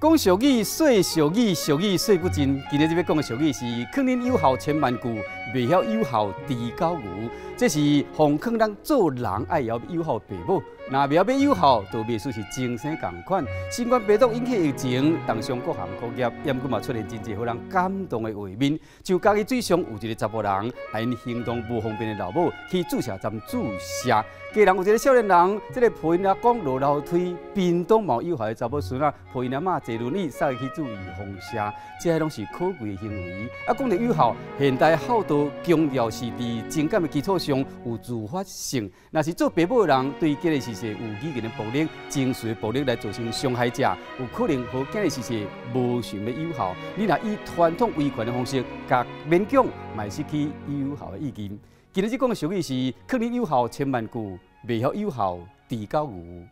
講俗語，說俗語，俗語說不盡。今日這欲講的俗語是：勸恁有孝千萬句，袂曉有孝豬狗牛。這是奉勸咱做人愛曉有孝爸母，若袂曉有孝，就袂輸是眾生仝款。新冠病毒引起疫情，重傷各行各業，毋過嘛出現真濟予人感動的畫面。就嘉義水上有一個查埔人，𪜶行動無方便的老母去注射針注射。家人有一個少年人，這個抱𪜶阿公落樓梯，屏東嘛有孝的查某孫仔抱𪜶阿嬤坐輪椅送伊去注預防射，這攏是可貴的行為。啊，講著有孝，現代孝道強調是佇情感的基礎上有自發性。若是做爸母的人對囝兒逝世有語言的暴力、情緒的暴力來造成傷害者，有可能予囝兒逝世無想欲有孝。你若以傳統維權的方式，共勉強，嘛會失去有孝的意義。今日這講的俗語是：勸恁有孝千萬句，袂曉有孝豬狗牛。